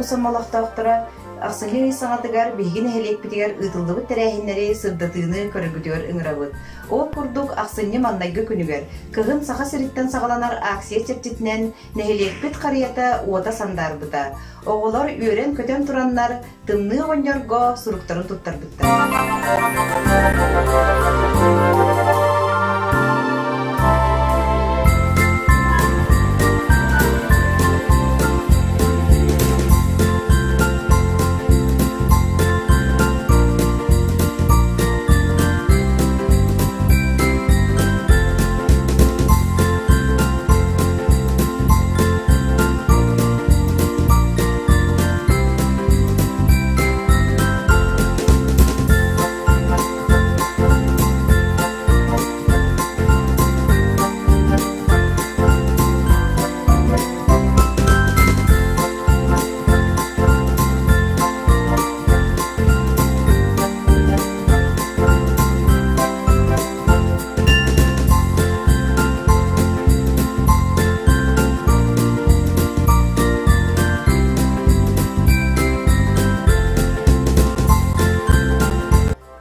Уус Амма олохтоохторо ахсынньы ый саҥатыгар биһиги нэһилиэкпитигэр ыытыллыбыт тэрээһиннэри сырдатыыны көрөргүтүгэр ыҥырабыт. Ол курдук ахсынньы маҥнайгы күнүгэр Кыһын Саха сириттэн саҕаланар акция чэрчитинэн нэһилиэкпит харыйата уота сандаарбыта. Оҕолор үөрэн-көтөн тураннар Тымныы оҕонньорго суруктарын туттарбыттар.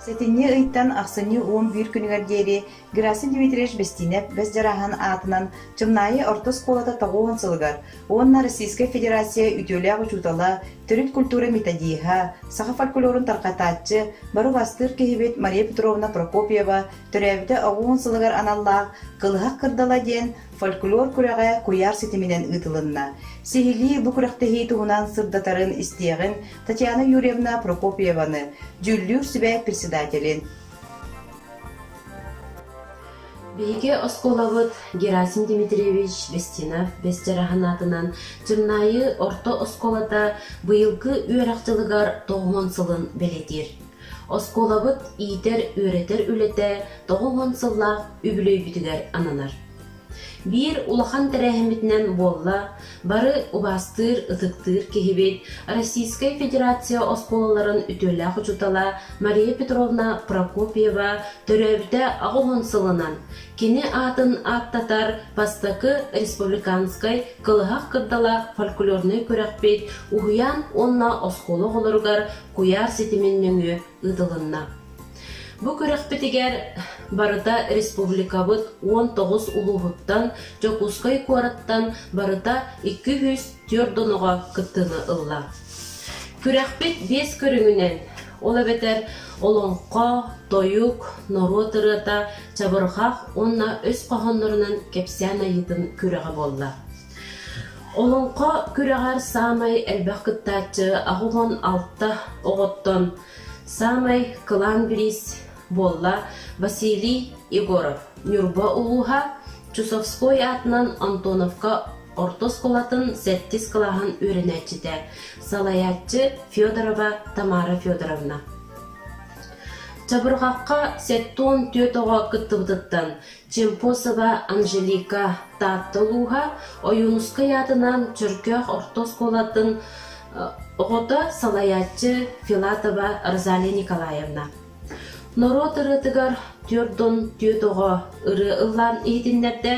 Сэтинньи ыйтан ахсынньы 11 күнүгэр диэри Герасим Дмитриевич Бэстиинэп Бэс Дьарааһын аатынан Чымнаайы орто оскуолата тоҕуон сылыгар уонна Российскай Федерация үтүөлээх учуутала, төрүт культура методиһа, саха фольклорун тарҕатааччы, бары убаастыыр киһибит Мария Петровна Прокопьева төрөөбүтэ оҕуһун сылыгар аналлаах «Кылыһах кырдала» диэн фольклор күрэҕэ куйаар ситиминэн ыытылынна. Сиһилии бу күрэхтэһии туһунан сырдатарын истиэҕин Татьяна Юрьевна Прокопьеваны, дьүүллүүр сүбэ председателин. Биһиги оскуолабыт Герасим Дмитриевич Бестинов Бэс Дьараһын аатынан Чымнаайы орто оскуолата быйылгы үөрэх дьылыгар тоҕуһун сылын бэлиэтиир. Оскуолабыт иитэр-үөрэтэр үлэтэ 90 сыллаах үбүлүөйбүтүгэр ананар. Биир улахан тэрээһиммитинэн буолла бары убаастыыр, ытыктыыр киһибит Российскай Федерация оскуолаларын үтүөлээх учуутала Мария Петровна Прокопьева төрөөбүтэ 80 сылынан кини аатын ааттатар бастакы республиканскай Кылыһах кырдала фольклорнай күрэхпит уһуйаан уонна оскуола оҕолоругар куйаар ситимин нөҥүө ыытылынна. Бу күрэхпитигэр барыта республикабыт 19 улууһуттан, Дьокуускай куораттан барыта 204 оҕо кыттыыны ылла. Күрэхпит биэс көрүҥүнэн, ол эбэтэр олоҥхо, тойук, норуот ырыата, чабырҕах уонна өс хоһооннорунан кэпсээн айыытын күрэҕэ буолла. Олоҥхо күрэҕэр саамай элбэх кыттааччы 86 оҕоттон саамай кылаан бириис буолла Василий Егоров, Ньурба улууһа, Чусовской аатынан Антоновка орто оскуолатын сэттис кылааһын үөрэнээччитэ, салайааччы Федорова Тамара Федоровна. Чабырҕахха 74 оҕо кыттыбытыттан Чемпосова Анжелика Таатта улууһа Ойуунускай аатынан Чөркөөх орто оскуолатын оҕото, салайааччы Филатова Розалия Николаевна. Норуот ырыатыгар түөрт түөрт оҕо ырыа ыллаан иһитиннэрдэ,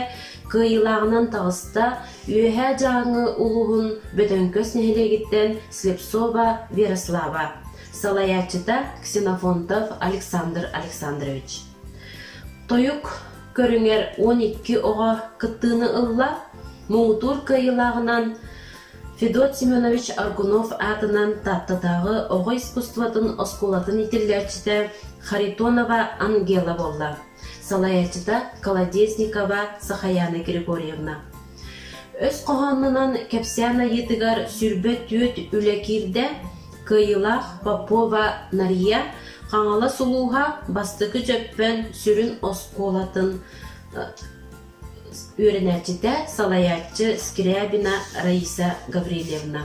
кыайыылааҕынан таҕыста Үөһээ Дьааҥы улууһун Бөтөҥкөс нэһилиэгиттэн Слепцова Верослава, салайааччыта Ксенофонтов Александр Александрович. Тойук көрүҥэр 12 оҕо кыттыыны ылла. Муҥутуур кыайыылааҕынан Федот Семенович Аргунов аатынан Тааттатааҕы оҕо искусствотын оскуолатын иитиллээччитэ Харитонова Ангела буолла. Салайааччыта Колодезникова Сахаяна Григорьевна. Өс хоһоонунан кэпсээн айыытыгар сүрбэ түөрт үлэ киирдэ. Кыайыылаах Попова Нария Хаҥалас улууһа Бастакы Дьөппөн сүрүн оскуолатын үөрэнээччитэ, салайааччы Скрябина Раиса Гаврильевна.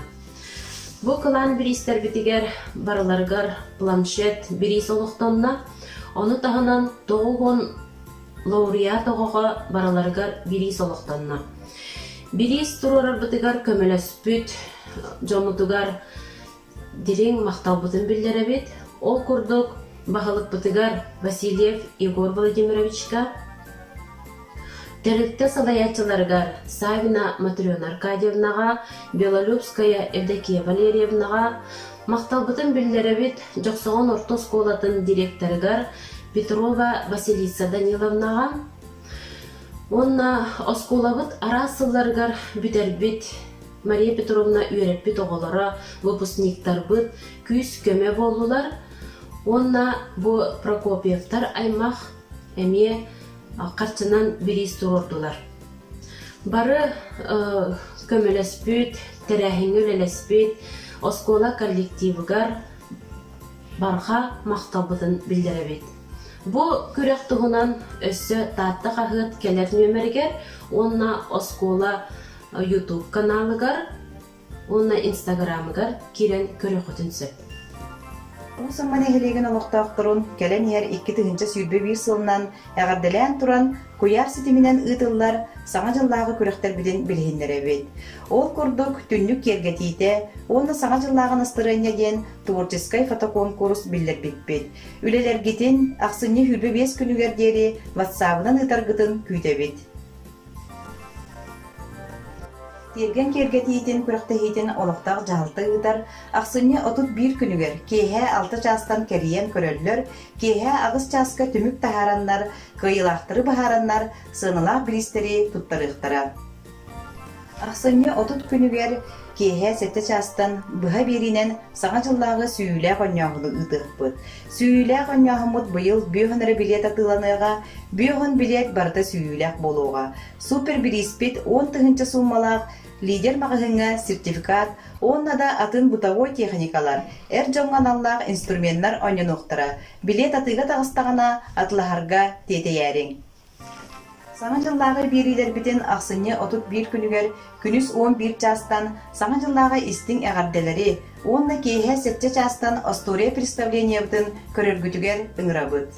Бу кылаан бириистэрбитигэр барыларыгар планшет бириис олохтонно. Ону таһынан 90 лауреат оҕоҕо барыларыгар бириис олохтонно. Бириис туруорарбытыгар көмөлөспүт дьоммутугар дириҥ махталбытын биллэрэбит. Ол курдук баһылыкпытыгар Васильев Егор Владимировичка, Тэрилтэ салайааччыларыгар Савина Матрена Аркадьевнаҕа, Белолюбская Евдокия Валерьевнаҕа махталбытын биллэрэбит Дьохсоҕон орто оскуолатын директорыгар Петрова Василиса Даниловнаҕа уонна оскуолабыт араас сылларыгар бүтэрбит Мария Петровна үөрэппит оҕолоро, выпускниктарбыт күүс-көмө буоллулар уонна бу Прокопьевтар аймах эмиэ харчынан бириис туруордулар. Бары көмөлөспүт, тэрээһиҥҥэ үлэлэспит оскуола коллективыгар барҕа махталбытын биллэрэбит. Бу күрэх туһунан өссө Таатта хаһыат кэлэр нүөмэригэр уонна оскуола YouTube каналыгар уонна Инстаграмыгар киирэн көрүөххүтүн сөп. Уус Амма нэһилиэгин олохтоохторун кэлэн иһэр 2021 сылынан эҕэрдэлээн туран, куйаар ситиминэн ыытыллар Саҥа дьыллааҕы күрэхтэрбитин билиһиннэрэбит. Ол курдук, түннүк киэргэтиитэ уонна Саҥа дьыллааҕы настарыанньа диэн творческай фотоконкурс биллэрбиппит. Үлэлэргитин ахсынньы 25 күнүгэр диэри ватсабынан ыытаргытын күүтэбит. Тиэргэн киэргэтиитин күрэхтэһиитин олохтоох дьаһалта ыытар. Ахсынньы 31 күнүгэр киэһэ 6 чаастан кэрийэн көрөллөр, киэһэ 8 чааска түмүк таһаараннар, кыайыылаахтары быһаараннар, сыаналаах бириистэри туттарыахтара. Ахсынньы 30 күнүгэр киэһэ 7 чаастан быһа биэриинэн Саҥа дьыллааҕы сүүйүүлээх оонньооһуну ыытыахпыт. Сүүйүүлээх оонньооһуммут быйыл бүөһүн эрэ билиэт атыыланыаҕа, бүөһүн билиэт барыта сүүйүүлээх буолуоҕа. Супер бирииспит 10 тыһыынча сууммалаах лидер маҕаһыыҥҥа сертификат уонна да атын бытовой техникалар, эр дьоҥҥо аналлаах инструменнар оонньонуохтара. Билиэт атыыга таҕыстаҕына атылаһарга тиэтэйээриҥ. Саҥа дьыллааҕы биэриилэрбитин ахсынньы 31 күнүгэр күнүс 11 чаастан Саҥа дьыллааҕы истиҥ эҕэрдэлэри уонна киэһэ 7 чаастан остуоруйа представлениебытын көрөргүтүгэр ыҥырабыт.